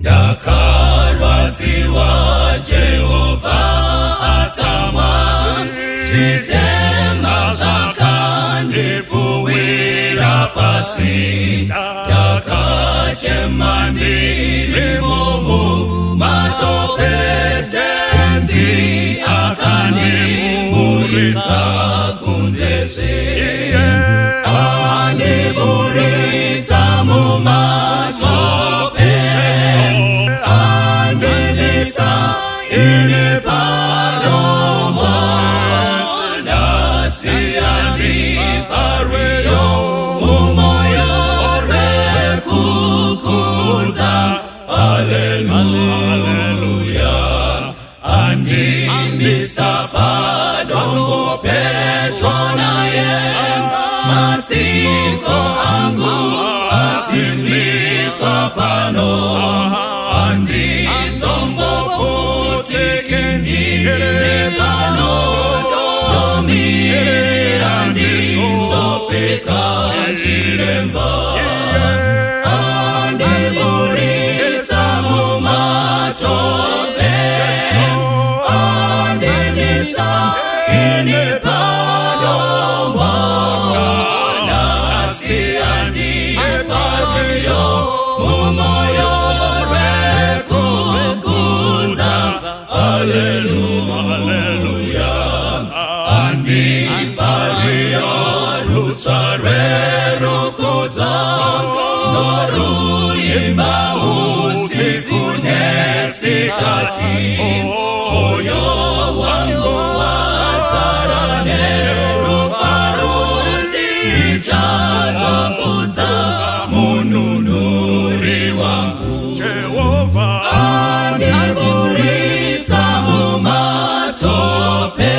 Ndakarwadziwa Jehovha atsamwa, zvitema zvakandipfuwira pasi. Ndakachema ndirimo mumatope, Tenzi akandiburitsa kunze zve andiburitsa mumatope, andimisa ini padombo, nhasi andiparweyo mumoyo rwekukudza. Haleluya! Andimisa padombo pedyo naye, masiko angu asimbiswa pano, handizomboputiki ndiri pano, ndomirira ndizopfeka chiremba. Andiburitsa mumatope, andimisa ini padombo, nhasi andiparweyo mumoyo rwekukudza. Haleluya! Andiparweyo rutsva rwerukudza, noruimba usiku nesikati, moyo wangu wazara nerufaro, ndichazokudza Mununuri wangu. Jehovha Andiburitsa mumatope,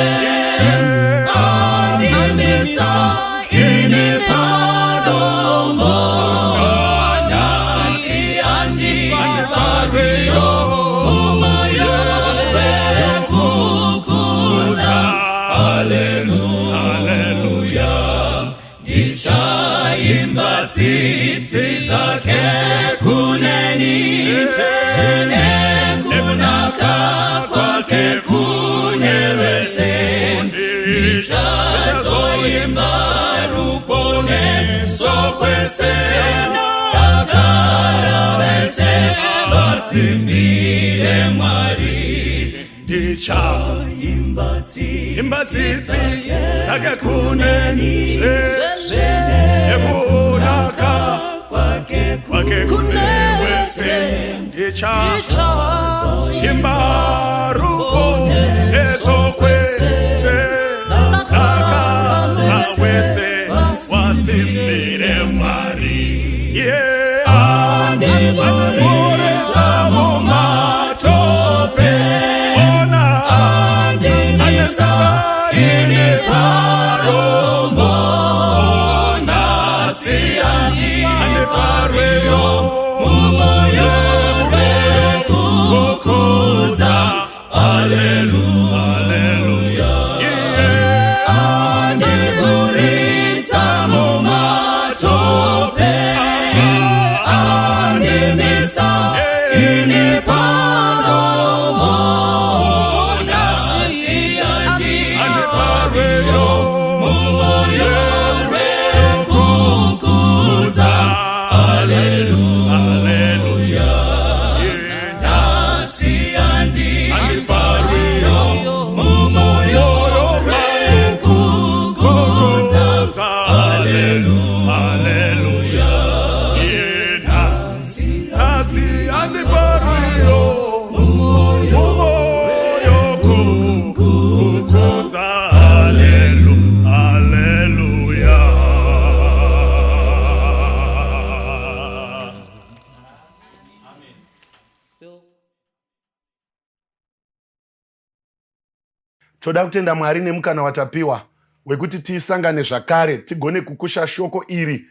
andimisa ini padombo, nhasi andiparweyo mumoyo rwekukudza. Haleluya! Ndichaimba tsitsi dzake kuneni, nekunaka kwake kune vese, ndichazoimba ruponeso kwese, dakara vese vasimbire Mwari. Ndichaimba Imba tsitsi dzake kuneni, nekunaka kwake kwake kune wese, ndichaimba ruponeso kwese, dakara wese wasimbire Mwari. Yeah, Andiburitsa mumatope, ona andimisa ini padombo, nhasi andiparweyo mumoyo rwekukudza. Haleluya! Andiburitsa mumatope, andimisa ini padombo, nhasi andiparweyo mumoyo rwekukudza. Haleluya! Nhasi andiparweyo mumoyo rwekukudza. Haleluya! Nhasi andiparweyo mumoyo kukudza. Haleluya! Toda kutenda Mwari nemukana watapiwa wekuti tisangane zvakare tigone kukusha shoko iri.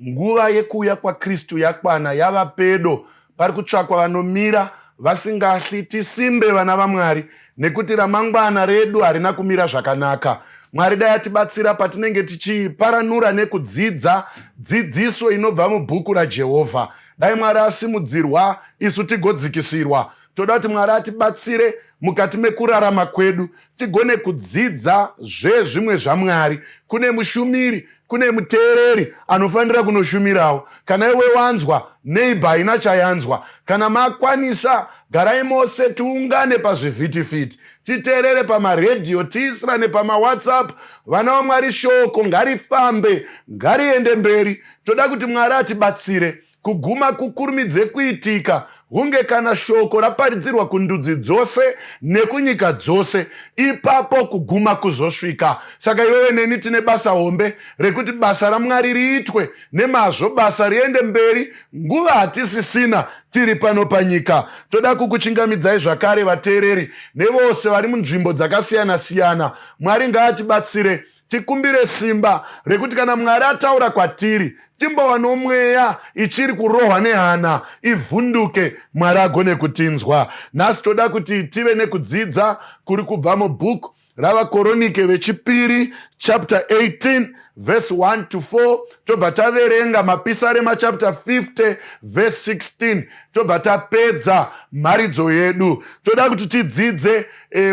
Nguva yekuuya kwaKristu yakwana, yava pedo. Pari kutsvakwa vanomira vasingahli, tisimbe vana vaMwari, nekuti ramangwana redu harina kumira zvakanaka. Mwari dai atibatsira patinenge tichiparanura nekudzidza dzidziso inobva mubhuku raJehovha. Dai Mwari asimudzirwa, isu tigodzikisirwa. Toda kuti Mwari atibatsire mukati mekurarama kwedu, tigone kudzidza zvezvimwe zvaMwari. Kune mushumiri, kune muteereri anofanira kunoshumirawo. Kana iwe wanzwa, neighbor haina chayanzwa. Kana makwanisa, garai mose tiungane pazvivhitivhiti, titeerere pamaredhiyo, tiisirane pamawhatsapp. Vana vaMwari, shoko ngarifambe, ngariende mberi. Toda kuti Mwari atibatsire kuguma kukurumidze kuitika, hunge kana shoko raparidzirwa kundudzi dzose nekunyika dzose, ipapo kuguma kuzosvika. Saka iwewe neni tine basa hombe rekuti basa raMwari riitwe nemazvo, basa riende mberi. Nguva hatisisina tiri pano panyika. Toda kukuchingamidzai zvakare vateereri nevose vari munzvimbo dzakasiyana-siyana. Mwari ngaatibatsire tikumbire simba rekuti kana Mwari ataura kwatiri, timbova nomweya ichiri kurohwa nehana ivhunduke, Mwari agone kutinzwa. Nhasi toda kuti tive nekudzidza kuri kubva mubhuku ravaKoronike vechipiri chapter 18 verse 1 to 4, tobva taverenga Mapisarema chapter 50 verse 16, tobva tapedza mharidzo yedu. Toda kuti tidzidze,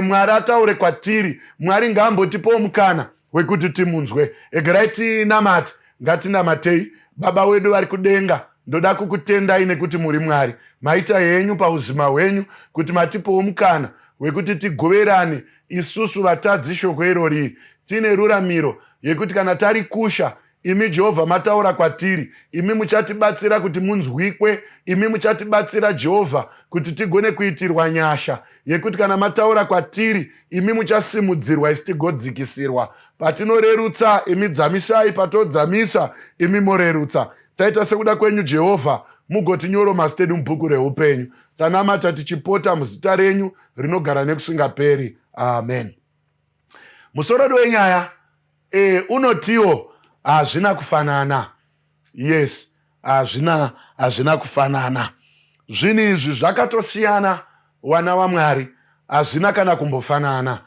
Mwari ataure kwatiri. Mwari ngaambotipawo mukana wekuti timunzwe. Egerai tinamate. Ngatinamatei. Baba wedu vari kudenga, ndoda kukutendai nekuti muri Mwari. Maita henyu pauzima hwenyu kuti matipawo mukana wekuti tigoverane isusu vatadzi shoko irori. Tine ruramiro yekuti kana tarikusha, imi Jehovha mataura kwatiri, imi muchatibatsira kuti munzwikwe, imi muchatibatsira Jehovha kuti tigone kuitirwa nyasha yekuti kana mataura kwatiri, imi muchasimudzirwa isi tigodzikisirwa. Patinorerutsa, imi dzamisai, patodzamisa, imi morerutsa. Taita sekuda kwenyu Jehovha, mugotinyoro mazita edu mubhuku reupenyu. Tanamata tichipota muzita renyu rinogara nekusingaperi. Amen. Musoro wedu wenyaya unotiwo hazvina kufanana. Yes, hazvina kufanana. Zvinhu izvi zvakatosiyana, wana waMwari, hazvina kana kumbofanana.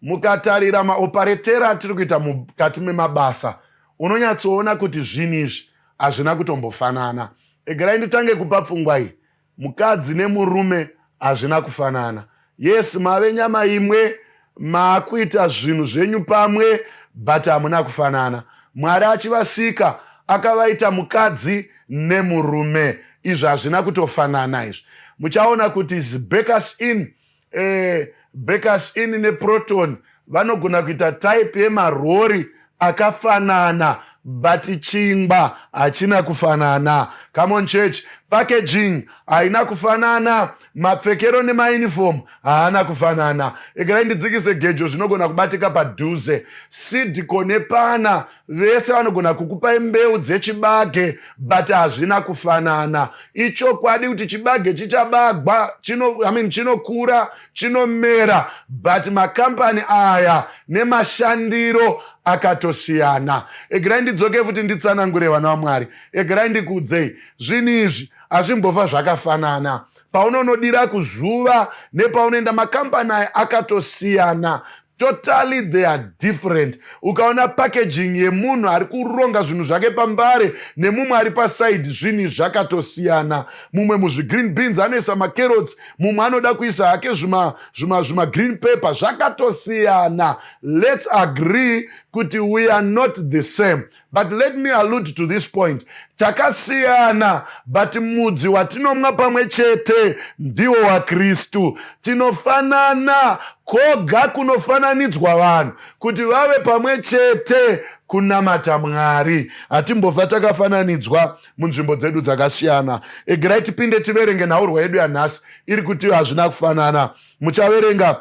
Mukatarira maoparetera atiri kuita mukati memabasa, unonyatsoona kuti zvinhu izvi hazvina kutombofanana. Egerai nditange kupa pfungwa iyi. Mukadzi nemurume hazvina kufanana. Yes, mave nyama imwe, maakuita zvinhu zvenyu pamwe, but hamuna kufanana. Mwari achivasika akavaita mukadzi nemurume. Izvi hazvina kutofanana izvi. Muchaona kuti Bakers Inn, Bakers Inn neProton vanogona kuita type yemarori akafanana, but chingwa hachina kufanana. Come on church, packaging haina kufanana, mapfekero nemauniform haana kufanana. Egerai ndidzikise gejo, zvinogona kubatika padhuze. Seed Co nepana vese vanogona kukupai mbeu dzechibage, but hazvina kufanana. Ichokwadi kuti chibage chichabagwa, I mean, chinokura, chinomera, but makampani aya nemashandiro akatosiyana. Egerai ndidzoke futi nditsanangure, vana vaMwari. Egerai ndikuudzei, zvinhu izvi hazvimbofa zvakafanana. Paunonodira kuzuva nepaunoenda, makampani aya akatosiyana. Totally they are different. Ukaona packaging yemunhu ari kuronga zvinhu zvake pambare nemumwe ari pasaidi, zvinhu zvakatosiyana. Mumwe muzvigreen beans anoisa macarrots, mumwe anoda kuisa hake zvima green pepper. Zvakatosiyana. Let's agree kuti we are not the same. But let me allude to this point. Takasiyana, but mudzi watinomwa pamwe chete ndiwo waKristu. Tinofanana koga kunofananidzwa vanhu kuti vave pamwe chete kunamata Mwari. Hatimbofa takafananidzwa munzvimbo dzedu dzakasiyana. Egerai tipinde tiverenge nhaurwa yedu yanhasi iri kuti hazvina kufanana. Muchaverenga,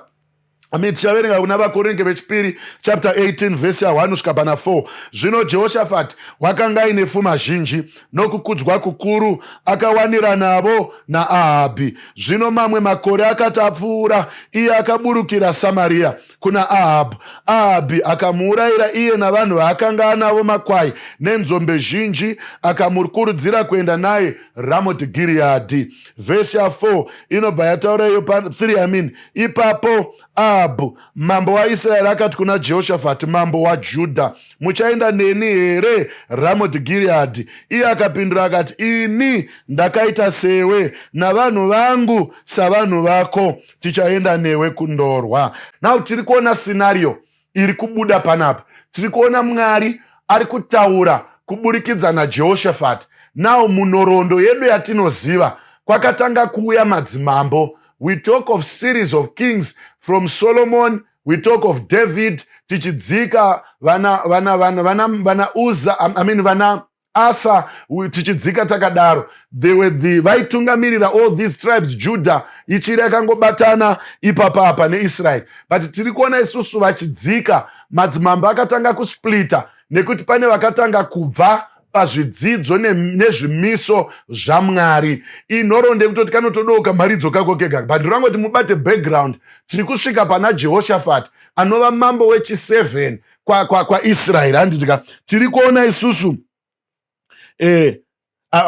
I mean, tichaverenga kuna vaKoringe vechipiri chapter 18 vhesi ya1 kusvika pana 4. Zvino Jehoshafati wakanga aine fuma zhinji nokukudzwa kukuru, akawanira navo naAhabhi. Zvino mamwe makore akati apfuura, iye akaburukira Samaria kuna Ahabhu. Ahabhi akamuurayira iye navanhu vaakanga anavo makwai nenzombe zhinji, akamukurudzira kuenda naye Ramoti Giriyadhi. Vhesi ya4 inobva yataura iyo, 3 I mean. Ipapo Ahabhu mambo waIsraeri akati kuna Jehoshafati mambo waJudha, Muchaenda neni here Ramoti Gireadhi? Iye akapindura akati, Ini ndakaita sewe, navanhu vangu savanhu vako, tichaenda newe kundorwa. Now tiri kuona scenario iri kubuda panapa. Tiri kuona Mwari ari kutaura kuburikidza naJehoshafati. Now munhoroondo yedu yatinoziva kwakatanga kuuya madzimambo. We talk of series of kings from Solomon, we talk of David, tichidzika vana vana vana vana vana Uza, I mean vana Asa, tichidzika takadaro. They were the vaitungamirira all these tribes. Judah ichiri yakangobatana ipapa apa neIsrael, but tiri kuona isusu vachidzika madzimambo akatanga kusplita nekuti pane vakatanga kubva pazvidzidzo nezvimiso zvaMwari. Inhoroondo yekutoti kanotodoka mharidzo kako kega, but ndinongoti mubate background. Tiri kusvika pana Jehoshafati anova mambo wechi7 kwaIsraeri kwa, kwa handitika tiri kuona isusu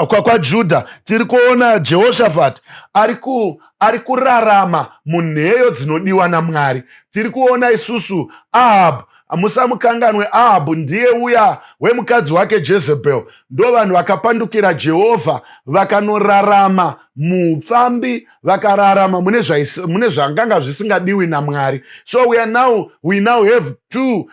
kwaJudha tiri kuona Jehoshafati ari kurarama munheyo dzinodiwa naMwari. Tiri kuona isusu Ahabhu, musamukanganwe. Ahabhu ndiye uya wemukadzi wake Jezebel, ndo vanhu vakapandukira Jehovha, vakanorarama muupfambi, vakararama mune zvanganga zvisingadiwi naMwari. So we now have two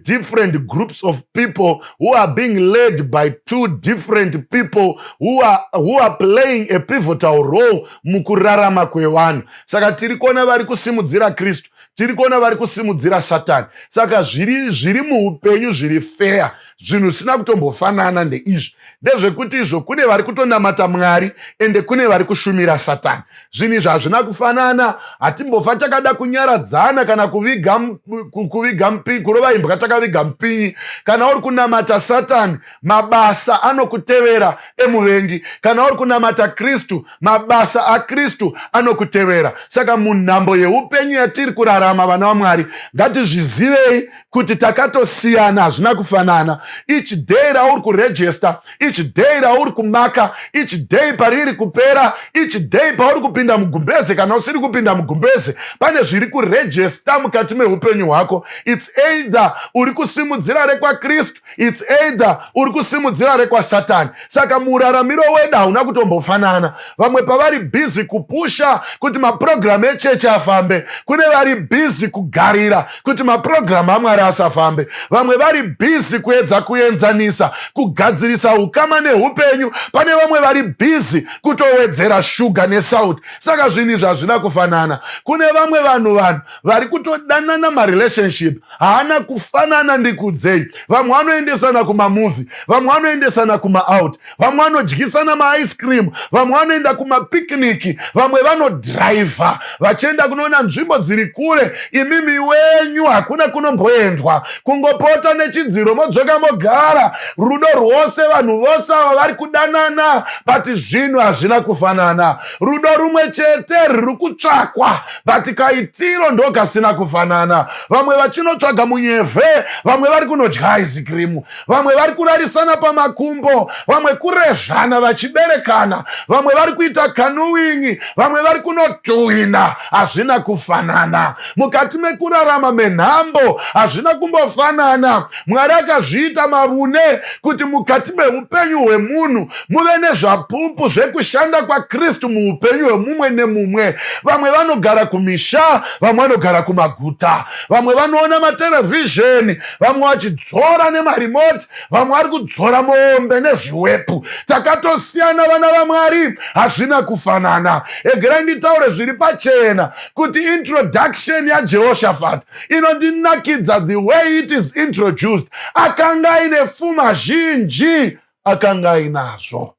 different groups of people who are being led by two different people who are playing a pivotal role mukurarama kwevanhu. Saka tiri kuona vari kusimudzira Kristu, tiri kuona vari kusimudzira Satani. Saka zviri muupenyu zviri fair, zvinhu zvisina kutombofanana ndeizvi, ndezvekuti izvo kune vari kutonamata Mwari ende kune vari kushumira Satani. Zvinhu izvi hazvina kufanana. Hatimbofa takada kunyaradzana kana kuviga mupinyi, kurova imbwa takaviga mupinyi. Kana uri kunamata Satani, mabasa anokutevera emuvengi. Kana uri kunamata Kristu, mabasa aKristu anokutevera. Saka munhambo yeupenyu yatiri kurarama, vana vaMwari, ngatizvizivei kuti takatosiyana, hazvina kufanana. Each day rauri kuregister, each day rauri kumaka, each day pariri kupera, each day pauri kupinda mugumbeze kana usiri kupinda mugumbeze, pane zviri kuregister mukati meupenyu hwako. It's either uri kusimudzira rekwaKristu, it's either uri kusimudzira rekwaSatani. Saka muraramiro wedu hauna kutombofanana. Vamwe pavari busy kupusha kuti mapurogiramu echechi afambe, kune vari busy kugarira kuti mapurogiramu aMwari asafambe. Vamwe vari busy kuedza kuenzanisa, kugadzirisa ukama neupenyu, pane vamwe vari busy kutowedzera shuga nesauti. Saka zvinhu izvi hazvina kufanana. Kune vamwe vanhu vari kutodanana, marelationship haana kufanana. Ndikudzei, vamwe vanoendesana kumamovie, vamwe vanoendesana kumaout, vamwe vanodyisana maice cream, vamwe vanoenda kumapicnic, vamwe vanodhiraivha vachienda kunoona nzvimbo dziri kure. Imimi wenyu hakuna kunomboendwa, kungopota nechidziro modzoka mogara. Rudo rwose, vanhu vose ava vari kudanana, but zvinhu hazvina kufanana. Rudo rumwe chete ruri kutsvakwa, but kaitiro ndo kasina kufanana. Vamwe vachinotsvaga munyevhe, vamwe vari kunodya ice cream, vamwe vari kurarisana pamakumbo, vamwe kurezvana vachiberekana, vamwe vari kuita canoeing, vamwe vari kunotuina. Hazvina kufanana mukati mekurarama menhambo, hazvina kumbofanana. Mwari akazviita mavune kuti mukati meupenyu hwemunhu muve nezvapupu zvekushanda kwaKristu muupenyu hwemumwe nemumwe. Vamwe vanogara kumisha, vamwe vanogara kumaguta, vamwe vanoona materevhizheni, vamwe vachidzora nemaremote, vamwe vari kudzora mombe nezviwepu. Takatosiyana, vana vaMwari, hazvina kufanana. Egerai nditaure zviri pachena kuti introduction yaJehoshafat inondinakidza, the way it is introduced. Akanga aine pfuma zhinji, akanga ainazvo.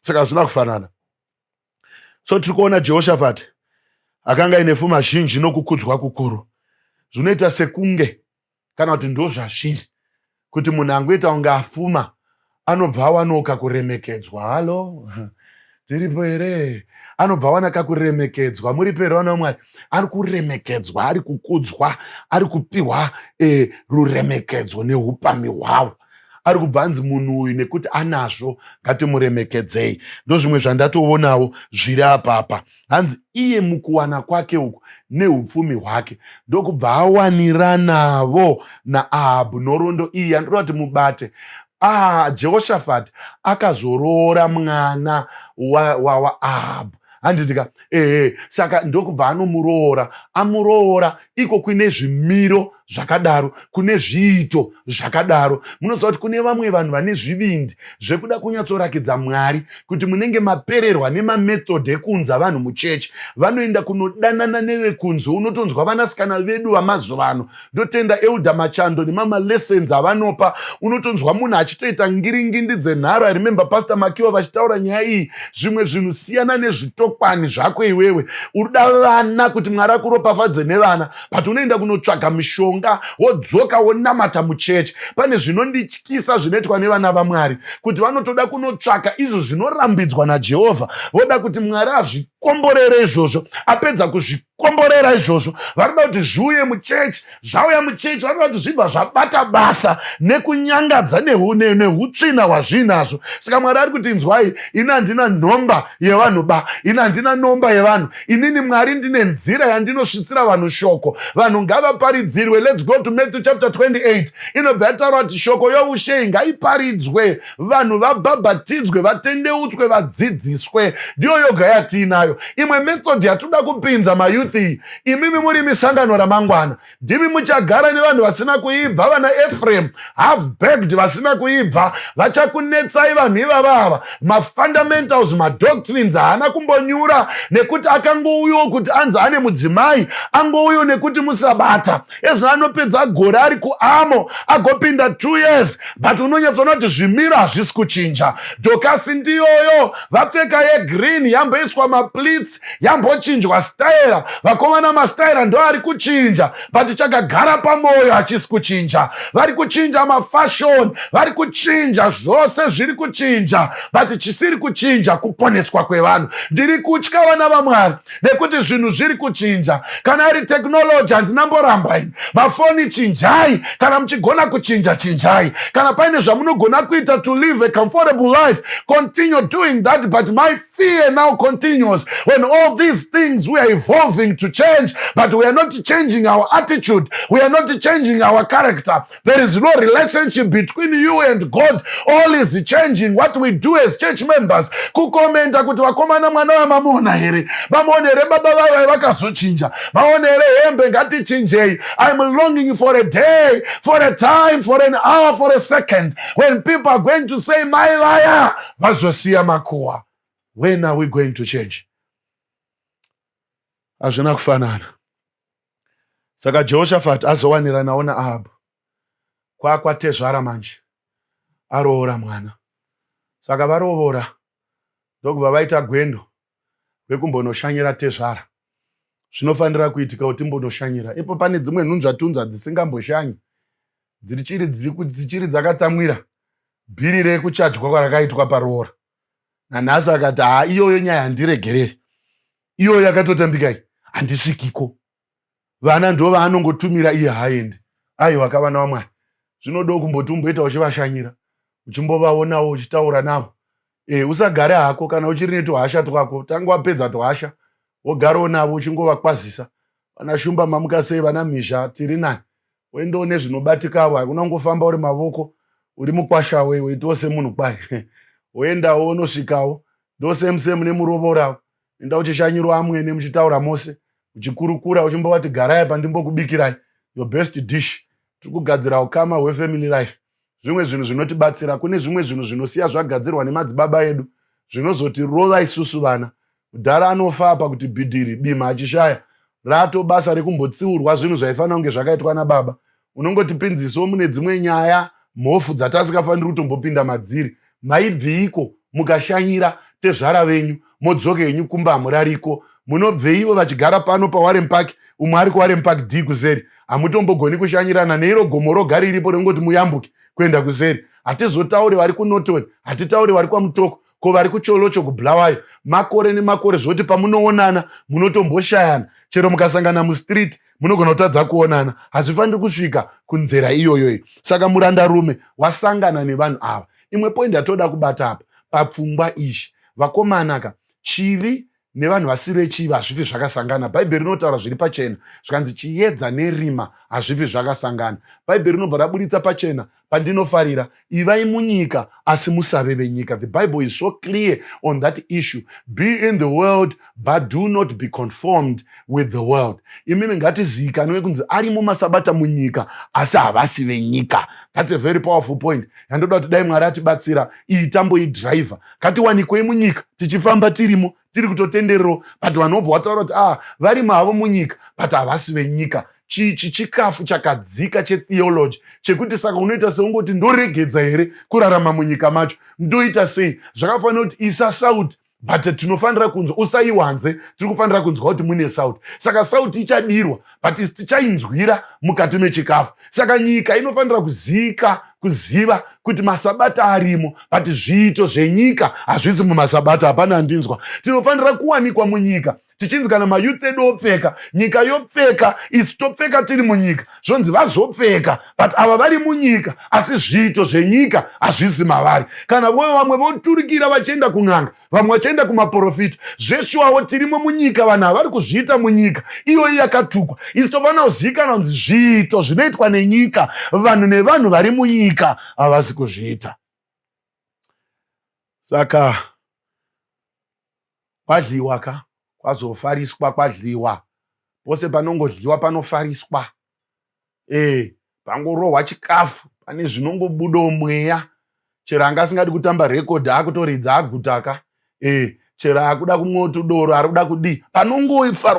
Saka hazvina kufanana. So tiri kuona Jehoshafati akanga aine pfuma zhinji nokukudzwa kukuru. Zvinoita sekunge, kana kuti ndo zvazviri, kuti munhu angoita kunge afuma anobva awanoka kuremekedzwa. Halo, tiripo here? Anobva awana kakuremekedzwa. Muripo here, vana vaMwari? Ari kuremekedzwa, ari kukudzwa, ari kupiwa ruremekedzo neupami hwavo. Ari kubva anzi munhu uyu nekuti anazvo, ngatimuremekedzei. Ndozvimwe zvandatoonawo zviri apapa. Hanzi iye mukuwana kwake uku neupfumi hwake ndokubva awaniranavo naAhabhu. Nhoroondo iyi yandoda kuti mubate. Jehoshafati akazoroora mwana waAhabhu wa, wa handitika ehe. Saka ndokubva anomuroora, amuroora iko kune zvimiro zvakadaro, kune zviito zvakadaro. Munoziva kuti kune vamwe vanhu vane zvivindi zvekuda kunyatsorakidza Mwari kuti munenge mapererwa nemamethod ekuunza vanhu muchechi. Vanoenda kunodanana nevekunze. Unotonzwa vanasikana vedu vamazuva ano, ndotenda Elder Machando nemamalessons avanopa, unotonzwa munhu achitoita ngiringindi dzenharo. I remember Pastor Makiwa vachitaura nyaya iyi. Zvimwe zvinhu siyana nezvitokwani zvako. Iwewe urida vana kuti Mwari akuropafadze nevana, but unoenda kunotsvaga mishonga, wodzoka wonamata muchechi. Pane zvinondityisa zvinoitwa nevana vaMwari, kuti vanotoda kunotsvaka izvo zvinorambidzwa naJehovha, voda kuti Mwari azvikomborere izvozvo. Apedza kuzvikomborera izvozvo, varikuda kuti zviuye muchechi. Zvauya muchechi, varikuda kuti zvibva zvabata basa nekunyangadza neutsvina hwazviinazvo. Saka Mwari ari kuti, inzwai, ini handina nhomba yevanhu ba, ini handina nomba yevanhu. Inini Mwari ndine nzira yandinosvitsira vanhu shoko. Vanhu ngavaparidzirwe. Let's go to Matthew chapter 28. Inobva yataura kuti shoko youshei ngaiparidzwe, vanhu vabhabhatidzwe, vatendeutswe, vadzidziswe. Ndiyo yoga yatiinayo. Imwe method yatoda kupinza mayouth iyi. Imimi muri misangano ramangwana, ndimi muchagara nevanhu vasina kuibva, vana Ephraim half baked vasina kuibva. Vachakunetsai vanhu ivava ava. Mafundamentals, madoctrines haana kumbonyura, nekuti akangouyiwo kuti anzi ane mudzimai, angouyiwo nekuti musabata. Ezvino anopedza gore ari kuamo, agopinda 2 years, but unonyatsoona kuti zvimiro hazvisi kuchinja. Dhokasi ndiyoyo vapfeka yegreen, yamboiswa mapleats, yambochinjwa staira. Vakomana, mastaira ndo ari kuchinja, but chakagara pamwoyo hachisi kuchinja. Vari kuchinja mafashion, vari kuchinja zvose zviri kuchinja, but chisiri kuchinja kuponeswa kwevanhu. Ndiri kutya, vana vaMwari, nekuti zvinhu zviri kuchinja. Kana ari technology, handinamboramba ini. Mafoni chinjai kana muchigona kuchinja, chinjai. Kana paine zvamunogona kuita to live a comfortable life, continue doing that. But my fear now continues when all these things, we are evolving to change, but we are not changing our attitude, we are not changing our character. There is no relationship between you and God. All is changing. What we do as church members kukomenta kuti vakomana, mwana wamamuona here? Mamuona here baba vavai vakazochinja? Maona here hembe? Ngatichinjei. I'm longing for a day, for a time, for an hour, for a second when people are going to say, "Mai vaya vazosiya makuhwa." When are we going to change? Hazvina kufanana. Saka Jehoshafati azowaniranawo naAhabhu kwakwatezvara manje aroora mwana. Saka varovora, ndokubva vaita gwendo rekumbonoshanyira tezvara. Zvinofanira kuitika kuti timbonoshanyira ipo. Pane dzimwe nhunzvatunzva dzisingamboshanyi, dzichiri dzakatsamwira bhiri rekuchajwa kwarakaitwa paroora nanhasi. Akati, "Ha, iyoyo nyaya handiregereri, iyoyo yakatotambikai, handisvikiko." Vana ndo vaanongotumira, iye haaendi. Aiwa ka, vana vaMwari, zvinodo kumboti umboita uchivashanyira, uchimbovaonawo, uchitaura navo. Usagare hako kana uchiri netuhasha twako. Tanga wapedza tuhasha, wogarawo navo, uchingovakwazisa. "Vana Shumba, mamuka sei? Vana Mhizha, tiri nani?" Woendawo nezvinobatikavo. Hakuna kungofamba uri mavoko, uri mukwasha wei, weitiwo semunhu kwai. Woendawo, wonosvikawo, ndo same same nemurovoravo. Enda uchishanyirwa amwene, muchitaura mose, muchikurukura, uchimbovati, "Garai apa ndimbokubikirai your best dish." Tiri kugadzira ukama hwefamily life. Zvimwe zvinhu zvinotibatsira. Kune zvimwe zvinhu zvinosiya zvagadzirwa nemadzibaba edu, zvinozotirova isusu vana. Mudhara anofa apa kuti bhidhiri bima achishaya rato basa rekumbotsiurwa zvinhu zvaifanira kunge zvakaitwa nababa. Unongotipinzisawo mune dzimwe nyaya mhofu dzatasingafaniri kutombopinda madziri. Maibviiko mukashanyira tezvara venyu, modzoke henyu kumba, hamurariko? Munobveivo vachigara pano paWarren Park, umwe ari kuWarren Park D kuseri? Hamutombogoni kushanyirana neiro gomo roga riripo ringoti muyambuke kuenda kuseri. Hatizotauri vari kuNorton, hatitauri vari kwaMutoko. Ko vari kuCholocho kuBulawayo, makore nemakore zvoti pamunoonana munotomboshayana, chero mukasangana mustreet munogona kutadza kuonana. Hazvifaniri kusvika kunzera iyoyoyi. Saka murandarume wasangana nevanhu ava. Imwe point yatoda kubata apa papfungwa ishi, vakomanaka, chivi nevanhu vasiri vechivi hazvifi zvakasangana. Bhaibheri rinotaura zviri pachena, zvikanzi chiedza nerima hazvifi zvakasangana. Bhaibheri rinobva raburitsa pachena pandinofarira: ivai munyika asi musave venyika. The Bible is so clear on that issue: be in the world but do not be conformed with the world. Imimi ngatizivikanwe kunzi arimo masabata munyika asi havasi venyika. That's a very powerful point yandoda kuti dai Mwari atibatsira. Iyi tamboidhiraivha, ngatiwanikwei munyika tichifamba tirimo, tiri kutotenderero, but vanhu vobva vataura kuti, ah, varimo havo munyika but havasi venyika. Chikafu chakadzika chetheology chekuti saka unoita seungoti ndoregedza here kurarama munyika macho, ndoita sei? Zvakafanira kuti isa sauti, but tinofanira kunzwa, usaiwanze. Tiri kufanira kunzwa kuti mune sauti, saka sauti ichadirwa, but isi tichainzwira mukati mechikafu. Saka nyika inofanira kuzika kuziva kuti masabata arimo, but zviito zvenyika hazvisi mumasabata. Hapana handinzwa. Tinofanira kuwanikwa munyika tichinzi kana mayouth edu opfeka, nyika yopfeka, isu topfeka tiri munyika, zvonzi vazopfeka, but ava vari munyika asi zviito zvenyika hazvisi mavari. Kana voyo vamwe voturikira vachienda kun'anga, vamwe vachienda kumaprofita, zveshuwawo tirimo munyika, vanhu havari kuzviita munyika iyoyi yakatukwa. Isu tofanira kuzivikanwa kunzi zviito zvinoitwa nenyika, vanhu nevanhu vari munyika havasi kuzviita. Saka kwadyiwa ka, kwazofariswa, kwadyiwa. Pose panongodyiwa panofariswa. Pangorohwa chikafu pane zvinongobudawo mweya. Chero anga asingadi kutamba rekodhi akutoridza agutaka. Chero akuda kumwawo tudoro, ari kuda kudii,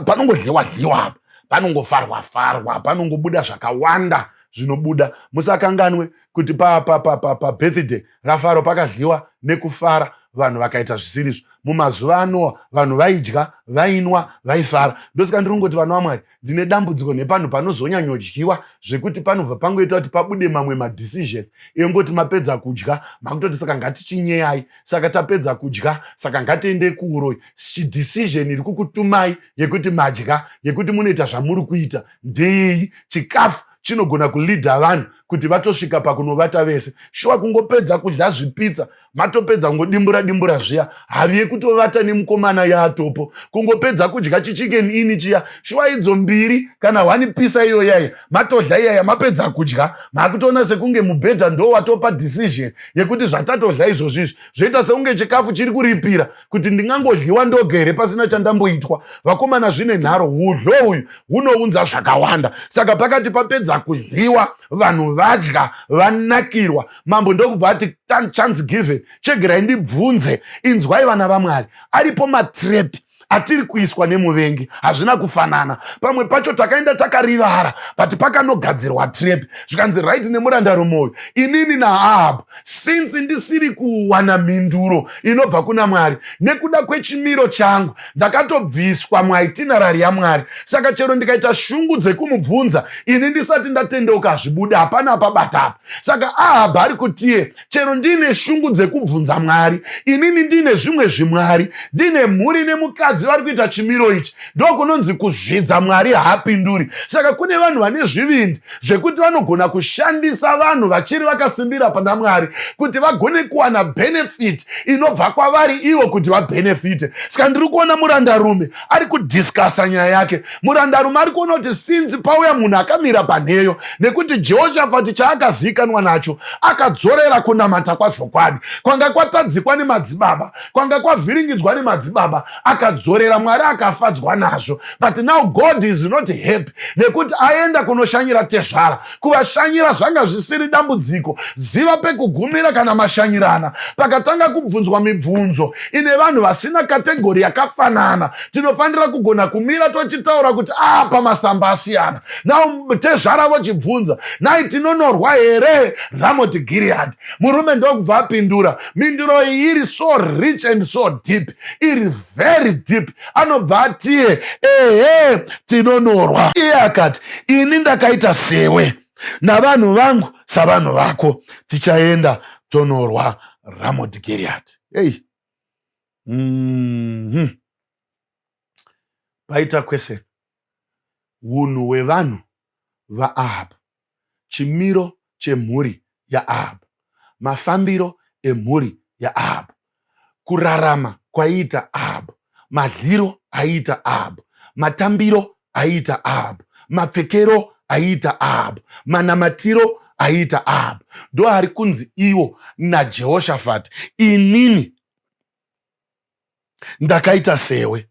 panongodyiwa dyiwa apa, panongofarwa farwa, panongobuda zvakawanda zvinobuda. Musakanganwe kuti pabirthday raFaro pakadyiwa nekufara, vanhu vakaita zvisirizvo. Mumazuva aNoa vanhu vaidya, vainwa, vaifara. Ndosaka ndiri kungoti, vanhu vaMwari, ndine dambudziko nepanhu panozonyanyodyiwa zvekuti panobva pangoita kuti pabude mamwe madecisions engoti mapedza kudya makutoti saka ngatichinyeyai, saka tapedza kudya saka ngatiende kuuroi. Chidecision iri kukutumai yekuti madya, yekuti munoita zvamuri kuita ndeyei? Chikafu chinogona kuleada vanhu kuti vatosvika pakunovata vese. Shuwa, kungopedza kudya zvipitsa, matopedza kungodimbura dimbura zviya, havi yekutovata nemukomana yaatopo. Kungopedza kudya chiChicken Inn chiya, shuwa, idzo mbiri kana one pizza iyo yaya matodya iyaya, mapedza kudya makutoona sekunge mubhedha ndo watopa decision yekuti zvatatodya izvozvo izvi zvoita sekunge chikafu chiri kuripira kuti ndingangodyiwa ndoga here pasina chandamboitwa. Vakomana, zvine nharo. Udyo uyu hunounza zvakawanda. Saka pakati papedza kudyiwa, vanhu vadya, vanakirwa, mambo ndokubva ati, "Chance given, chegerai ndibvunze." Inzwai, vana vaMwari, aripo matrap atiri kuiswa nemuvengi. Hazvina kufanana. Pamwe pacho takaenda takarivara, but pakanogadzirwa trap, zvikanzi, right, nemurandarume inini naAhabhu, since ndisiri kuwana mhinduro inobva kuna Mwari nekuda kwechimiro changu, ndakatobviswa muitinerary yaMwari, saka chero ndikaita shungu dzekumubvunza ini ndisati ndatendeuka, hazvibude, hapana apabata apa. Saka Ahabhu ari kutiye, chero ndiine shungu dzekubvunza Mwari, inini ndiine zvimwe zvimwari, ndine mhuri nemukadzi vari kuita chimiro ichi, ndokunonzi kuzvidza Mwari haapinduri. Saka kune vanhu vane zvivindi zvekuti vanogona kushandisa vanhu vachiri vakasimbira pana Mwari kuti vagone kuwana benefit inobva kwavari ivo kuti vabenefite. Saka ndiri kuona murandarume ari kudiscussa nyaya yake. Murandarume ari kuona kuti since pauya munhu akamira panheyo, nekuti Jehoshafati chaakazivikanwa nacho, akadzorera kunamata kwazvokwadi kwanga kwatadzikwa nemadzibaba, kwanga kwavhiringidzwa nemadzibaba. Akadzorera, Mwari akafadzwa nazvo. But now God is not happy nekuti aenda kunoshanyira tezvara. Kuvashanyira zvanga zvisiri dambudziko, ziva pekugumira kana mashanyirana. Pakatanga kubvunzwa mibvunzo ine vanhu vasina category yakafanana, tinofanira kugona kumira tochitaura kuti apa masamba asiyana. Now tezvara vochibvunza, "Nai, tinonorwa here Ramoti Gilead?" Murume ndokubva apindura. Minduro iyi iri so rich and so deep, iri very deep. Anobva atiye, "Ehe, tinonorwa." Iye akati, "Ini ndakaita sewe, navanhu vangu savanhu vako, tichaenda tonorwa Ramoti Gilead." Ei. Paita question. Unhu hwevanhu vaAhabhu, chimiro chemhuri yaAhabhu, mafambiro emhuri yaAhabhu, kurarama kwaiita Ahabhu, madliro aiita Ahabhu, matambiro aiita Ahabhu, mapfekero aiita Ahabhu, manamatiro aiita Ahabhu, ndo ari kunzi iwo naJehoshafati, inini ndakaita sewe,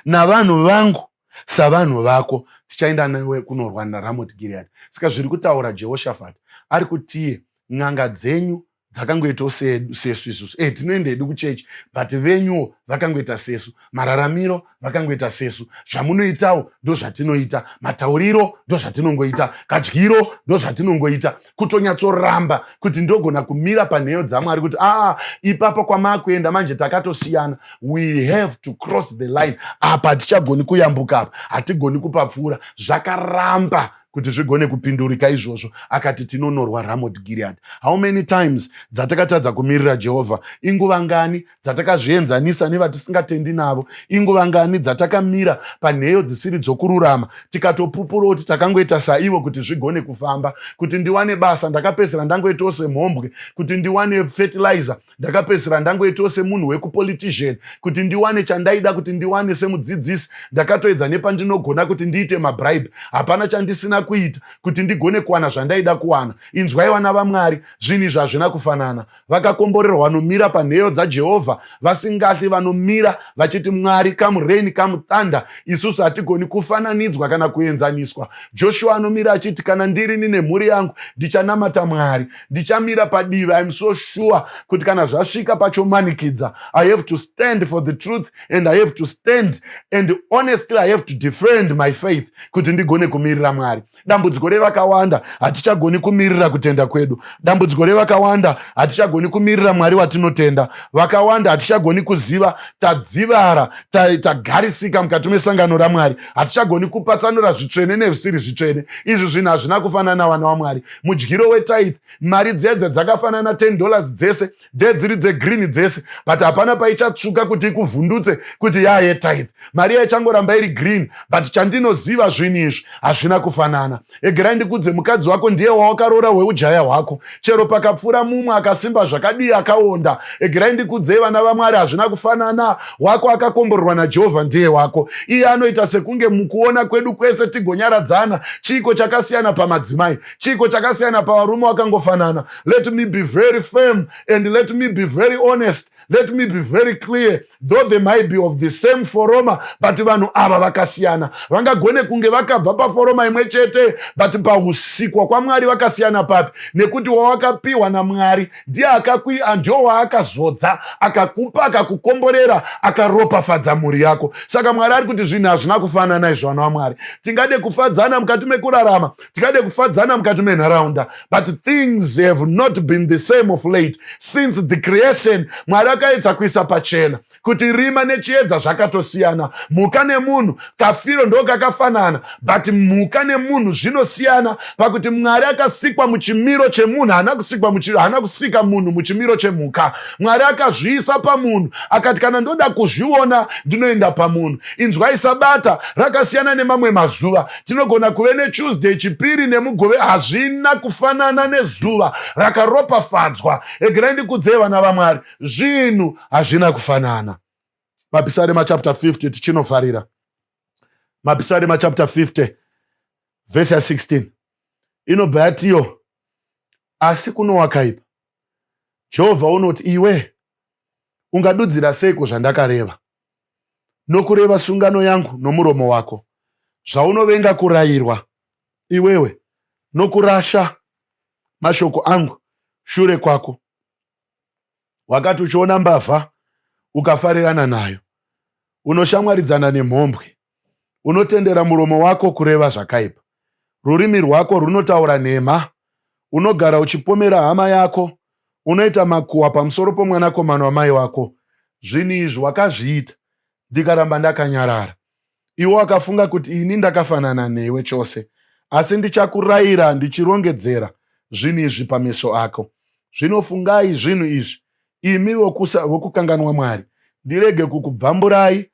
navanhu vangu savanhu vako, tichaenda newe kunorwa naRamot Gilead. Saka zviri kutaura Jehoshafati ari kutiye, n'anga dzenyu dzakangoitawo sesu isusu. Tinoenda hedu kuchechi, but venyuwo vakangoita sesu, mararamiro vakangoita sesu, zvamunoitawo ndo zvatinoita, matauriro ndo zvatinongoita, kadyiro ndo zvatinongoita. Kutonyatsoramba kuti ndogona kumira panheyo dzaMwari kuti aa, ipapo kwamakuenda manje takatosiyana. We have to cross the line apa, hatichagoni kuyambuka apa, hatigoni kupapfuura. Zvakaramba kuti zvigone kupindurika izvozvo. Akati tinonorwa Ramot Gilead. How many times dzatakatadza kumirira Jehovha? Inguva ngani dzatakazvienzanisa nevatisingatendi navo? Inguva ngani dzatakamira panheyo dzisiri dzokururama, tikatopupura kuti takangoita saivo kuti zvigone kufamba? Kuti ndiwane basa, ndakapedzisira ndangoitawo semhombwe. Kuti ndiwane fertilizer, ndakapedzisira ndangoitawo semunhu wekupolitician. Kuti ndiwane chandaida kuti ndiwane semudzidzisi, ndakatoedza nepandinogona kuti ndiite mabribe. Hapana chandisina kuita kuti ndigone kuwana zvandaida kuwana. Inzwai, vana vaMwari, zvinhu izvi hazvina kufanana. Vakakomborerwa vanomira panheyo dzaJehovha, vasingahli, vanomira vachiti, "Mwari, come rain, come thunder, isusu hatigoni kufananidzwa kana kuenzaniswa." Joshua anomira achiti, "Kana ndirini nemhuri yangu, ndichanamata Mwari, ndichamira padivi." I'm so sure kuti kana zvasvika pachomanikidza, I have to stand for the truth and I have to stand and honestly I have to defend my faith kuti ndigone kumirira Mwari. Dambudziko revakawanda, hatichagoni kumirira kutenda kwedu. Dambudziko revakawanda, hatichagoni kumirira Mwari watinotenda. Vakawanda hatichagoni kuziva, tadzivara, tagarisika mukati mesangano raMwari. Hatichagoni kupatsanura zvitsvene nezvisiri zvitsvene. Izvi zvinhu hazvina kufanana, vana vaMwari. Mudyiro wetithe, mari dzedze dzakafanana, $10 dzese ndedziri dzegreen dzese, but hapana paichatsvuka kuti ikuvhundutse kuti yaayetithe. Mari yaichangoramba iri green, but chandinoziva, zvinhu izvi hazvina kufanana. Egerai ndikudze, mukadzi wako ndiye wawakaroora hweujaya hwako, chero pakapfuura mumwe akasimba zvakadii, akaonda. Egerai ndikudzei, vana vaMwari, hazvina kufanana. Wako akakomborerwa naJehovha ndiye wako. Iye anoita sekunge mukuona kwedu kwese tigonyaradzana. Chiiko chakasiyana pamadzimai? Chiiko chakasiyana pavarume? Wakangofanana. Let me be very firm and let me be very honest, let me be very clear. Though they might be of the same foroma, but vanhu ava vakasiyana. Vangagone kunge vakabva paforoma imwe chete, but pausikwa kwaMwari vakasiyana. Papi? Nekuti wawakapiwa naMwari ndiye ndio waakazodza, akakupa, akakukomborera, akaropafadza mhuri yako. Saka Mwari ari kuti zvinhu hazvina kufanana izvo, vana vaMwari. Tingade kufadzana mukati mekurarama, tingade kufadzana mukati menharaunda, but things have not been the same of late. Since the creation, Mwari akaedza kuisa pachena kuti rima nechiedza zvakatosiyana. Mhuka nemunhu, kafiro ndo kakafanana, but mhuka nemunhu zvinosiyana pakuti Mwari akasikwa muchimiro chemunhu, haana kusikwa, haana kusika munhu muchimiro chemhuka. Mwari akazviisa pamunhu, akati kana ndoda kuzviona, ndinoenda pamunhu. Inzwai, Sabata rakasiyana nemamwe mazuva. Tinogona kuve neTuesday, Chipiri neMugove, hazvina kufanana nezuva rakaropafadzwa. Egerai ndikudzei, vana vaMwari, zvinhu hazvina kufanana. Mapisarema chapter 50, tichinofarira Mapisarema chapter 50 vhesi ya16, inobva yatiyo, "Asi kuno wakaipa, Jehovha unoti, iwe ungadudzira seiko zvandakareva, nokureva sungano yangu nomuromo wako, zvaunovenga kurayirwa iwewe, nokurasha mashoko angu shure kwako? Wakati uchiona mbavha, ukafarirana nayo, unoshamwaridzana nemhombwe. Unotendera muromo wako kureva zvakaipa, rurimi rwako runotaura nhema. Unogara uchipomera hama yako, unoita makuhwa pamusoro pomwanakomana wamai wako. Zvinhu izvi wakazviita, ndikaramba ndakanyarara. Iwe wakafunga kuti ini ndakafanana newe chose, asi ndichakurayira ndichirongedzera zvinhu izvi pameso ako. Zvino fungai zvinhu izvi, imi vokukanganwa Mwari. Ndirege kukubvamburai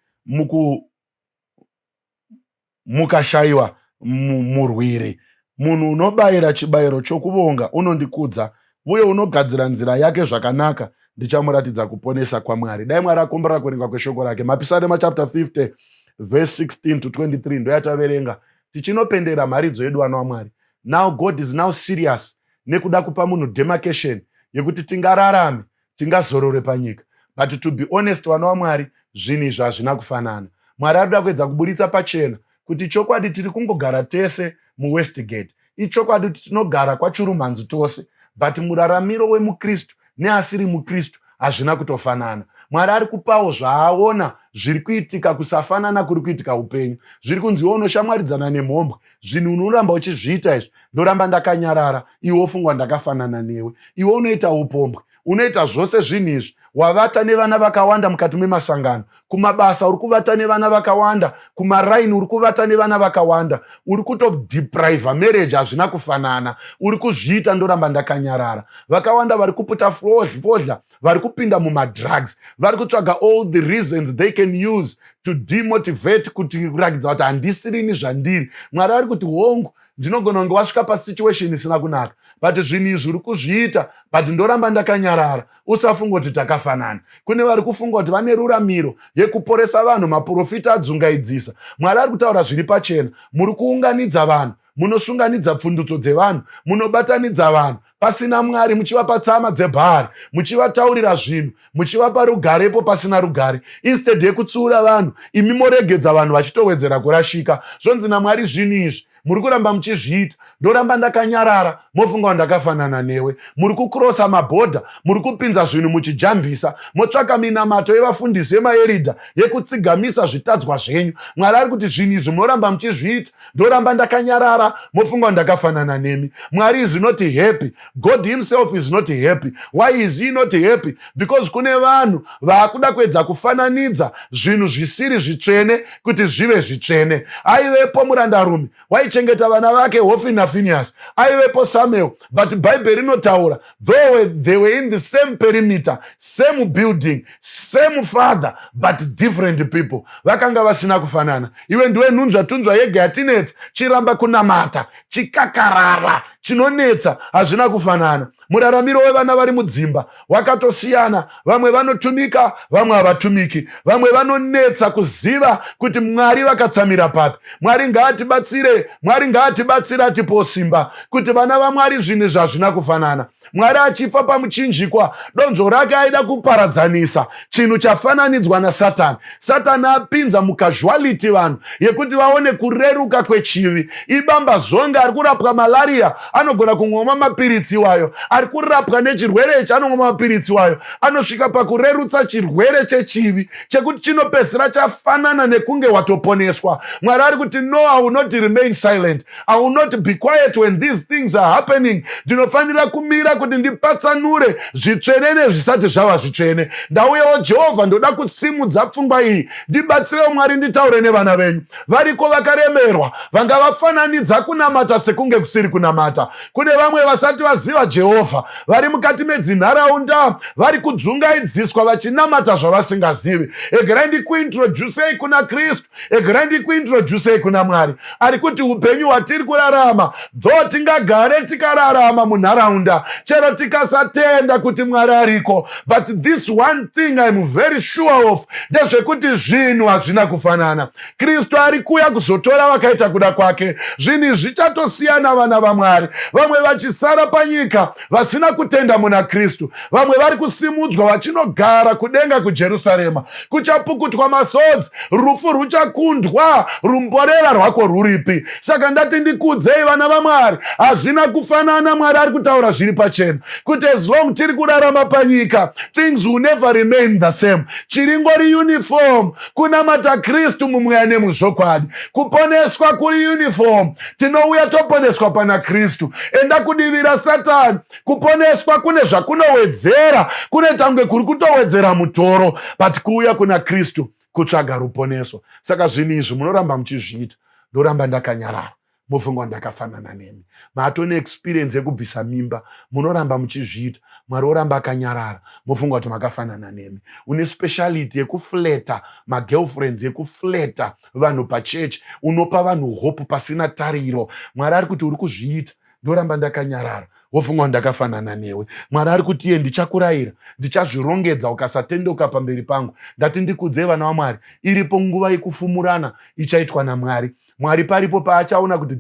mukashayiwa murwiri. Munhu unobayira chibayiro chokuvonga unondikudza, uye unogadzira nzira yake zvakanaka, ndichamuratidza kuponesa kwaMwari. Dai Mwari akomborera kuverengwa kweshoko rake. Mapisarema chapter 50 verse 16 to 23 ndoyataverenga tichinopendera mharidzo yedu, vana vaMwari. Now God is now serious nekuda kupa munhu demarcation yekuti tingararame, tingazorore panyika. But to be honest, vana vaMwari, zvinhu izvi hazvina kufanana. Mwari ari kuda kuedza kuburitsa pachena kuti chokwadi tiri kungogara tese muWestgate, ichokwadi kuti tinogara kwaChurumhanzu tose, but muraramiro wemukristu neasiri mukristu hazvina kutofanana. Mwari ari kupawo zvaaona zviri kuitika, kusafanana kuri kuitika upenyu. Zviri kunzi iwe unoshamwaridzana nemhombwe, zvinhu unoramba uchizviita izvi, ndoramba ndakanyarara, iwe wofungwa ndakafanana newe. Iwe unoita upombwe, unoita zvose zvinhu izvi, wavata nevana vakawanda mukati memasangano, kumabasa uri kuvata nevana vakawanda, kumaraini uri kuvata nevana vakawanda, uri kutodepriva marriage. Hazvina kufanana. Uri kuzviita, ndoramba ndakanyarara. Vakawanda vari kuputa fodya, vari kupinda mumadrugs, vari kutsvaga all the reasons they can use to demotivate, kuti kurakidza kuti handisirini zvandiri. Mwari ari kuti, hongu, ndinogona kunge wasvika pasituation isina kunaka, but zvinhu izvi uri kuzviita, but ndoramba ndakanyarara. Usafunga kuti takafanana. Kune vari kufunga kuti vane ruramiro yekuporesa vanhu, maprofita adzungaidzisa. Mwari ari kutaura zviri pachena. Muri kuunganidza vanhu, munosunganidza pfundutso dzevanhu, munobatanidza vanhu pasina Mwari, muchivapa tsama dzebhari, muchivataurira zvinhu, muchivapa rugarepo pasina rugare. Instead yekutsiura vanhu, imi moregedza vanhu vachitowedzera kurashika. Zvonzi naMwari, zvinhu izvi muri kuramba muchizviita, ndoramba ndakanyarara, mofunga kuti ndakafanana newe. Muri kukurosa mabhodha, muri kupinza zvinhu muchijambisa, motsvaka minamato yevafundisi, yemaeridha, yekutsigamisa zvitadzwa zvenyu. Mwari ari kuti zvinhu izvi munoramba muchizviita, ndoramba ndakanyarara, mofunga kuti ndakafanana nemi. Mwari is not happy. God himself is not happy. Why is he not happy? Because kune vanhu vaakuda kuedza kufananidza zvinhu zvisiri zvitsvene kuti zvive zvitsvene. Aivepo murandarume waichengeta vana vake, Hofni naPhinehas. Aivepo Samuel. But Bhaibheri rinotaura, though they were in the same perimeter, same building, same father, but different people. Vakanga vasina kufanana. Iwe ndiwe nhunzva tunzva yega yatinetsa, chiramba kunamata, chikakarara chinonetsa. Hazvina kufanana. Muraramiro wevana vari mudzimba wakatosiyana. Vamwe vanotumika, vamwe havatumiki. Vamwe vanonetsa kuziva kuti Mwari vakatsamira papi. Mwari ngaatibatsire, Mwari ngaatibatsire, atipowo simba kuti vana vaMwari, zvinhu zvazvina kufanana. Mwari achifa pamuchinjikwa, donzvo rake aida kuparadzanisa chinhu chafananidzwa naSatani. Satani apinza mucasuality vanhu yekuti vaone kureruka kwechivi. Ibamba zonge ari kurapwa malaria anogona kumwa mapiritsi iwayo, ari kurapwa nechirwere ichi anomwa mapiritsi iwayo, anosvika pakurerutsa chirwere chechivi chekuti chinopedzisira chafanana nekunge watoponeswa. Mwari ari kuti, "No, I will not remain silent. I will not be quiet when these things are happening. Ndinofanira kumira kuti ndipatsanure zvitsvene nezvisati zvava zvitsvene." Ndauyawo, Jehovha, ndoda kusimudza pfungwa iyi. Ndibatsirewo, Mwari, nditaure nevana venyu. Variko vakaremerwa, vanga vafananidza kunamata sekunge kusiri kunamata. Kune vamwe vasati vaziva Jehovha, vari mukati medzinharaunda, vari kudzungaidziswa vachinamata zvavasingazivi. Egerai ndikuintroducei kuna Kristu, egerai ndikuintroducei kuna Mwari ari kuti upenyu hwatiri kurarama, though tingagare tikararama munharaunda, chero tikasatenda kuti Mwari ariko, but this one thing I'm very sure of, ndezvekuti zvinhu hazvina kufanana. Kristu ari kuuya kuzotora vakaita kuda kwake. Zvinhu izvi zvichatosiyana, vana vaMwari. Vamwe vachisara panyika vasina kutenda muna Kristu, vamwe vari kusimudzwa vachinogara kudenga kuJerusarema. Kuchapukutwa masodzi, rufu ruchakundwa, rumborera rwako rwuripi? Saka ndati ndikudzei, vana vaMwari, hazvina kufanana. Mwari ari kutaura zviri pachena kuti as long tiri kurarama panyika, things will never remain the same. Chiringori uniform kunamata Kristu mumweya nemuzvokwadi. Kuponeswa kuri uniform, tinouya toponeswa pana Kristu. Enda kudivi raSatani, kuponeswa kune zvakunowedzera, kunoita kunge kuri kutowedzera mutoro, but kuuya kuna Kristu kutsvaga ruponeso. Saka zvinhu izvi munoramba muchizviita, ndoramba ndakanyarara. Mofunga ndakafanana nemi. Matone experience yekubvisa mimba, munoramba muchizviita, Mwari oramba akanyarara, mofunga kuti makafanana nemi. Une speciality yekufleta magirlfriends, yekufleta vanhu pachechi, unopa vanhu hope pasina tariro. Mwari ari kuti uri kuzviita, ndoramba ndakanyarara, wofunga kuti ndakafanana newe. Mwari ari kuti iye ndichakurayira, ndichazvirongedza ukasatendeuka pamberi pangu. Ndati ndikudzei vana vaMwari, iripo nguva yekufumurana ichaitwa naMwari. Mwari paripo paachaona kuti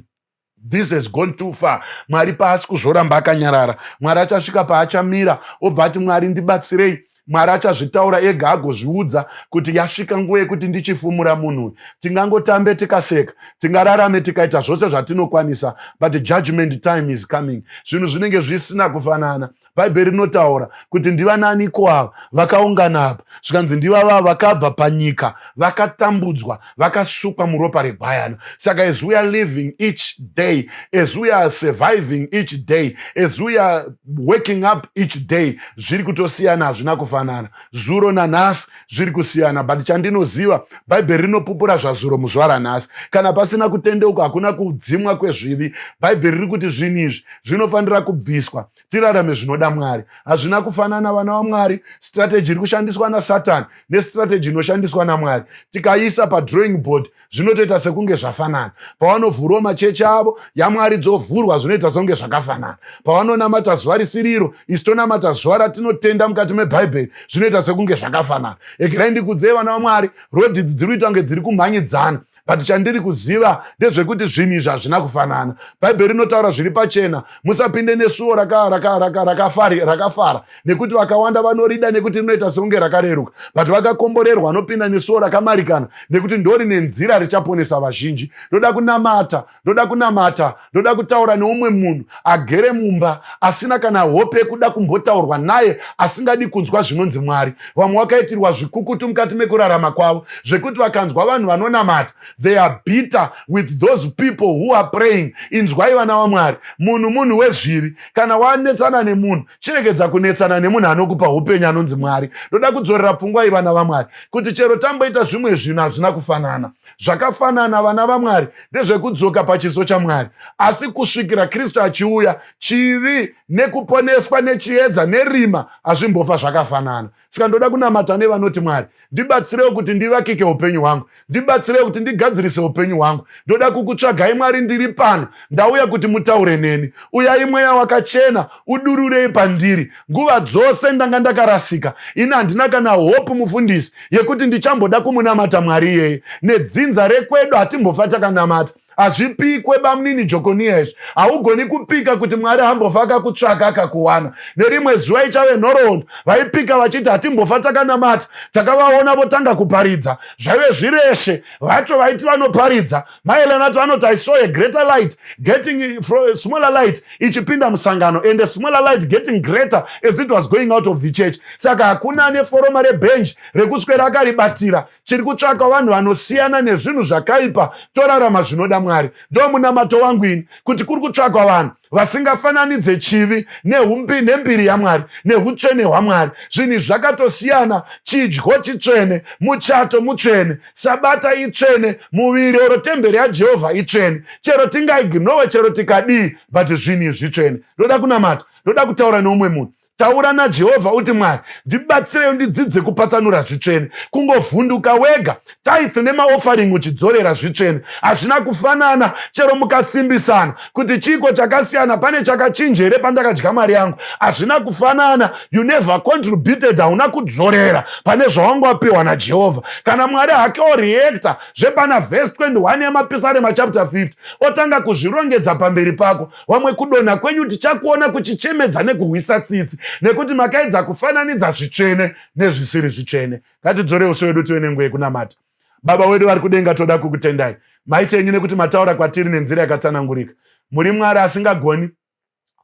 this has gone too far. Mwari paasi kuzoramba akanyarara, Mwari achasvika paachamira obva ati, Mwari ndibatsirei. Mwari achazvitaura ega agozviudza kuti yasvika nguva yekuti ndichifumura munhu uyu. Tingangotambe tikaseka, tingararame tikaita zvose zvatinokwanisa, but judgment time is coming. Zvinhu zvinenge zvisina kufanana. Bhaibheri rinotaura kuti ndivananiko ava vakaungana apa? Zvikanzi ndivava vakabva panyika, vakatambudzwa, vakasukwa muropa regwayana. Saka as we are living each day, as we are surviving each day, as we are waking up each day, zviri kutosiyana, hazvina kufanana. Zuro nanhasi zviri kusiyana, but chandinoziva, Bhaibheri rinopupura zvazuro muzuva ranhasi. Kana pasina kutendeuka, hakuna kudzimwa kwezvivi. Bhaibheri riri kuti zvinhu izvi zvinofanira kubviswa, tirarame zvinoda Mwari. Hazvina kufanana, vana vaMwari. Strategy iri kushandiswa naSatani nestrategy inoshandiswa naMwari, tikaisa padrawing board, zvinotoita sekunge zvafanana. Pavanovhurawo machechi avo, yaMwari dzovhurwa, zvinoita sekunge zvakafanana. Pavanonamata zuva risiriro, isu tonamata zuva ratinotenda mukati mebhaibheri, zvinoita sekunge zvakafanana. Egerai ndikudzei, vana vaMwari, road idzi dziri kuita kunge dziri kumhanyidzana, but chandiri kuziva ndezvekuti zvinhu izvi hazvina kufanana. Bhaibheri rinotaura zviri pachena: musapinde nesuo rakafara, nekuti vakawanda vanorida nekuti rinoita sekunge rakareruka, but vakakomborerwa vanopinda nesuo rakamarikana, nekuti ndori nenzira richaponesa vazhinji. Ndoda kunamata, ndoda kunamata, ndoda kutaura neumwe munhu agere mumba, asina kana hope yekuda kumbotaurwa naye, asingadi kunzwa zvinonzi Mwari. Vamwe vakaitirwa zvikukutu mukati mekurarama kwavo, zvekuti vakanzwa vanhu vanonamata, they are bitter with those people who are praying. Inzwai, vana vaMwari, munhu munhu wezvivi. Kana wanetsana nemunhu, chiregedza kunetsana nemunhu anokupa upenyu anonzi Mwari. Ndoda kudzorera pfungwa iyi, vana vaMwari, kuti chero tamboita zvimwe zvinhu, hazvina kufanana. Zvakafanana, vana vaMwari, ndezvekudzoka pachiso chaMwari. Asi kusvikira Kristu achiuya, chivi nekuponeswa nechiedza nerima hazvimbofa zvakafanana. Saka ndoda kunamata nevanoti, Mwari, ndibatsirewo kuti ndivakike upenyu hwangu, ndibatsirewo kuti ndigadzirise upenyu hwangu. Ndoda kukutsvagai, Mwari, ndiri pano, ndauya kuti mutaure neni. Uyai, Mweya Wakachena, udururei pandiri. Nguva dzose ndanga ndakarasika ini, handina kana hope, mufundisi, yekuti ndichamboda kumunamata Mwari iyeye. Nedzinza rekwedu hatimbofa takanamata. Hazvipikwe, bamunini Jokoniya, izvi haugoni kupika kuti Mwari hambofa akakutsvaka akakuwana. Nerimwe zuva ichave nhoroondo. Vaipika vachiti hatimbofa takanamata, takavaona votanga kuparidza. Zvaive zvireshe vacho vaiti vanoparidza. Maelanato anoti, "I saw a greater light getting smaller light ichipinda musangano and a smaller light getting greater as it was going out of the church." Saka hakuna ane foroma rebhenji rekuswera akaribatira. Chiri kutsvaka vanhu vanosiyana nezvinhu zvakaipa, torarama zvinoda Mwari. Ndo munamato wangu ini, kuti kuri kutsvakwa vanhu vasingafananidze chivi nehumbi nembiri yaMwari neutsvene hwaMwari. Zvinhu izvi zvakatosiyana. Chidyo chitsvene, muchato mutsvene, Sabata itsvene, muviri oro temberi yaJehovha itsvene. Chero tingaignore, chero tikadii, but zvinhu izvi zvitsvene. Ndoda kunamata, ndoda kutaura neumwe munhu. Taura naJehovha uti, Mwari, ndibatsirei ndidzidze kupatsanura zvitsvene. Kungovhunduka wega, tithe nemaoffering uchidzorera, zvitsvene. Hazvina kufanana. Chero mukasimbisana kuti chiko chakasiyana, pane chakachinja here pandakadya mari yangu? Hazvina kufanana. You never contributed, hauna kudzorera pane zvawanga wapiwa naJehovha. Kana Mwari hake oreacta zvepana vhesi 21 yaMapisarema chapter 50, otanga kuzvirongedza pamberi pako. Vamwe kudonha kwenyu tichakuona kuchichemedza nekuhwisa tsitsi, nekuti makaedza kufananidza zvitsvene nezvisiri zvitsvene. Ngatidzore uso wedu tive nenguva yekunamata. Baba wedu vari kudenga, toda kukutendai, maitenyu, nekuti mataura kwatiri nenzira yakatsanangurika. Muri Mwari asingagoni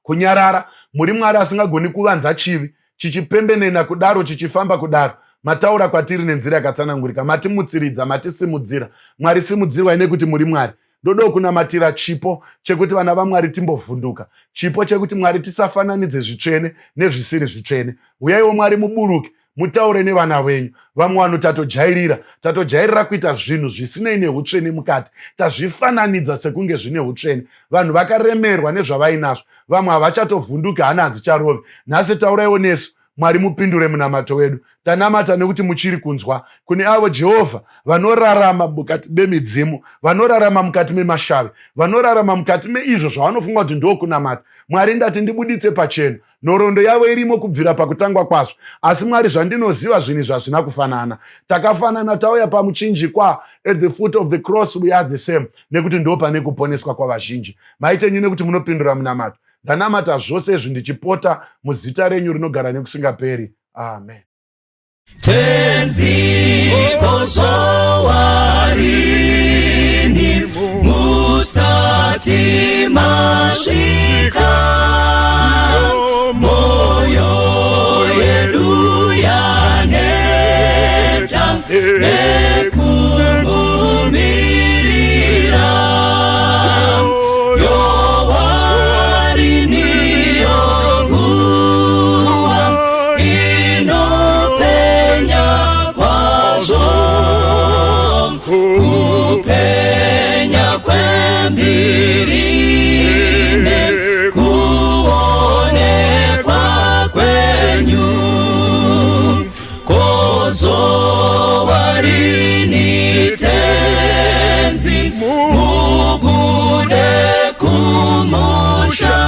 kunyarara, muri Mwari asingagoni kuvanza chivi chichipembenena kudaro, chichifamba kudaro. Mataura kwatiri nenzira yakatsanangurika, matimutsiridza, matisimudzira. Mwari, simudzirwai nekuti muri Mwari. Ndodo kunamatira chipo chekuti vana vaMwari timbovhunduka, chipo chekuti, Mwari, tisafananidze zvitsvene nezvisiri zvitsvene. Uyaiwo, Mwari, muburuke. Mutaure nevana venyu. Vamwe vanhu tatojairira, tatojairira kuita zvinhu zvisinei neutsvene mukati. Tazvifananidza sekunge zvine utsvene. Vanhu vakaremerwa nezvavainazvo. Vamwe havachatovhunduki, hana hadzicharovi. Nhasi tauraiwo nesu. Mwari mupindure munamato wedu. Tanamata nekuti muchiri kunzwa. Kune avo Jehovha vanorarama mukati memidzimu, vanorarama mukati memashavi, vanorarama mukati meizvo zvavanofunga kuti ndokunamata. Mwari ndati ndibuditse pachena. Nhoroondo yavo irimo kubvira pakutangwa kwazvo. Asi Mwari zvandinoziva zvinhu izvi hazvina kufanana. Takafanana tauya pamuchinjikwa, at the foot of the cross we are the same, nekuti ndo pane kuponeswa kwavazhinji. Maitenyu nekuti munopindura munamato. Ndanamata zvose izvi ndichipota muzita renyu rinogara nekusingaperi. Amen. Tenzi kozowarini musati masvika moyo yedu yaneta nekumumirira yowarini yonguva inopenya kwazvo kupenya kwembirine kuonekwa kwenyu kozowarini tenzi mubude kumusha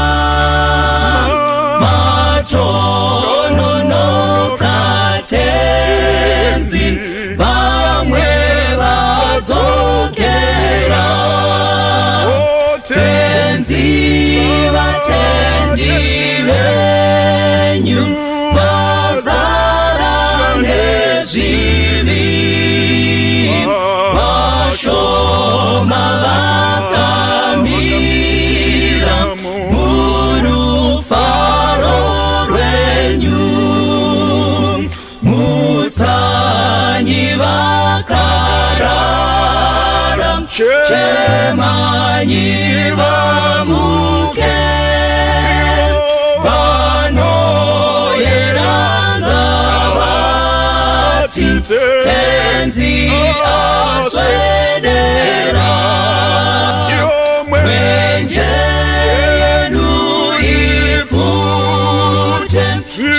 matononoka tenzi vamwe vadzokera tenzi vatendi venyu vazara nezvivi vashoma vakamira murufaro rwenyu mutsanyi vakarara chemanyi vamuke vanoyeranga vati tenzi aswedera mwenje yedu ipfute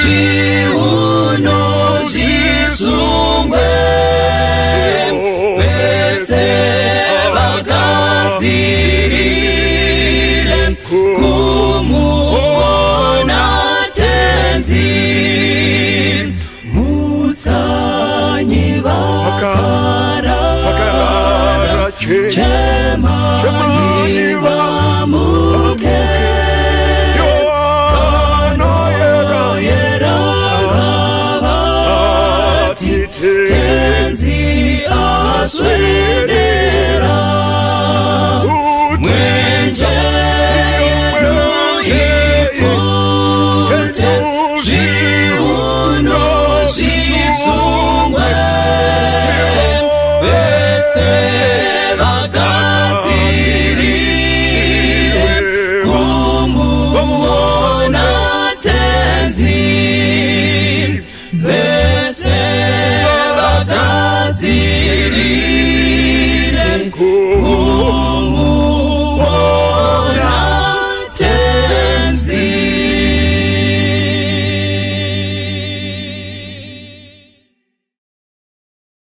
zviuno zvisungwe vese vagadzirire kumuona tenzi mutsanyi vakarara chemanyi vamuke vanoyera vati tenzi aswedera mwenje yedu ipfute zviuno zvisungwe vese vagadzirire kumuona tenzi vese vagadzirire.